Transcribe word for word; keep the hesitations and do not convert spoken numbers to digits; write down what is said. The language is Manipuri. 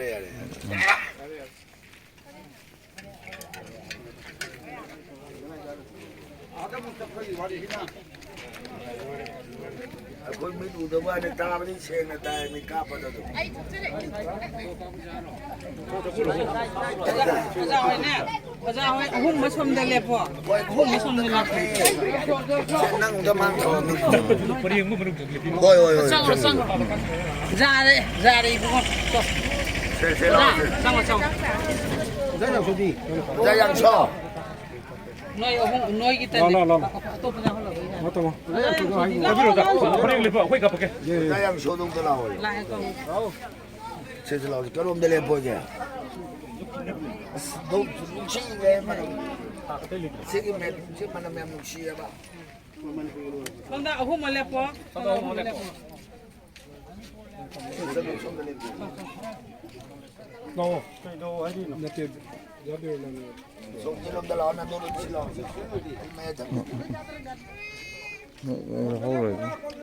ꯌꯥꯔꯦ, ꯌꯥꯔꯦ꯫ ꯑꯩꯈꯣꯏ ꯃꯤꯠ ꯎꯗꯕ ꯋꯥꯅꯤ, ꯇꯥꯕꯗꯤ ꯁꯦꯡꯅ ꯇꯥꯏ, ꯃꯤ ꯀꯥꯞꯄꯗ ꯑꯗꯨꯝ꯫ ꯑꯣꯖꯥ ꯍꯣꯏꯅꯦ, ꯑꯣꯖꯥ ꯍꯣꯏ ꯑꯍꯨꯝꯕ ꯁꯣꯝꯗ ꯂꯦꯞꯄꯣ꯫ ꯍꯣꯏ, ꯑꯍꯨꯝꯕ ꯁꯣꯝꯗ ꯂꯦꯞꯄꯣ꯫ ꯁꯦ, ꯅꯪꯗ ꯃꯥꯡꯈ꯭ꯔꯣ, ꯃꯤ꯫ ꯍꯣꯏ, ꯍꯣꯏ, ꯍꯣꯏ, ꯆꯪꯉꯣ, ꯆꯪꯉꯣ꯫ ꯌꯥꯔꯦ, ꯌꯥꯔꯦ, ꯏꯕꯨꯡꯉꯣ꯫ ꯆꯣ꯫ ꯁꯦ, ꯁꯦ, ꯂꯥꯎ, ꯁꯦ꯫ ꯆꯪꯉꯣ, ꯆꯪꯉꯣ꯫ ꯑꯣꯖꯥ ꯌꯥꯝꯁꯣ꯫ ꯅꯣꯏ ꯑꯍꯨꯝ, ꯅꯣꯏꯒꯤ ꯇꯟꯗꯤ꯫ ꯂꯥꯎ, ꯂꯥꯎ, ꯂꯥꯎ꯫ ꯑꯇꯣꯞꯄ ꯌꯥꯎꯍꯜꯂꯣ꯫ ꯂꯥꯎ, ꯇꯥꯃꯣ꯫ ꯄꯥꯏꯕꯤꯔꯣ, ꯑꯣꯖꯥ꯫ ꯄꯔꯦꯡ ꯂꯦꯞꯄꯣ, ꯑꯩꯈꯣꯏ ꯀꯥꯄꯛꯀꯦ꯫ ꯑꯣꯖꯥ ꯌꯥꯝꯁꯣꯗꯣ ꯑꯝꯇ ꯂꯥꯎ꯫ ꯂꯥꯛꯑꯦ, ꯀꯧ꯫ ꯁꯦ, ꯁꯦ, ꯂꯥꯎ꯫ ꯀꯔꯣꯝꯗ ꯂꯦꯞꯄꯣꯏꯒꯦ? ꯑꯁ, ꯅꯨꯡꯁꯤꯅꯦ, ꯃꯅꯝ꯫ ꯁꯤꯒꯤ ꯃꯦꯠꯁꯦ ꯃꯅꯝ ꯌꯥꯝ ꯅꯨꯡꯁꯤꯌꯦꯕ꯫ ꯁꯣꯝꯗ ꯑꯍꯨꯝ ꯑꯃ ꯂꯦꯞꯄꯣ꯫ ꯁꯣꯝꯗ ꯑꯍꯨꯝ ꯑꯃ ꯂꯦꯞꯄꯣ꯫ ꯂꯥꯛꯑꯣ꯫ ꯀꯩꯗꯧ ꯍꯥꯏꯔꯤꯅꯣ? ꯅꯠꯇꯦ, ꯌꯥꯗꯦ, ꯅꯪ꯫ ꯁꯣꯝ ꯂꯣꯝꯗ ꯂꯥꯛꯑꯣ, ꯅꯪ ꯂꯣꯝꯗ ꯁꯤ ꯂꯥꯛꯑꯣ꯫ ꯃꯌꯥꯏꯗ꯫ ꯍꯧꯔꯣꯏ꯫